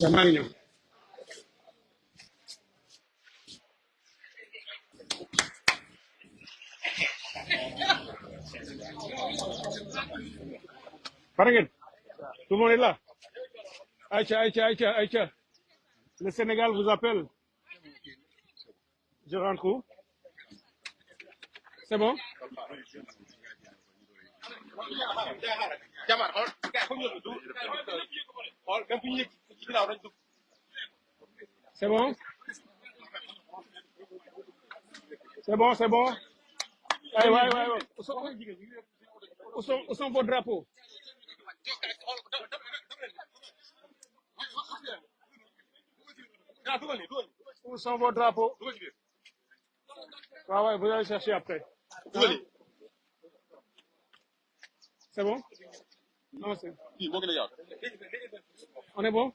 maa ngi ñëw. Pare ngeen? Tout le monde est là. Aïcha, Aïcha, Aïcha, Aïcha. Le Sénégal vous appelle. Je rentre où? C'est bon? C'est bon? C'est bon, c'est bon? Allez, ouais, ouais, ouais. Où sont vos drapeaux? Où sont vos drapeaux? Ah ouais, vous allez chercher après. Hein? C'est bon? Non, c'est... On est bon?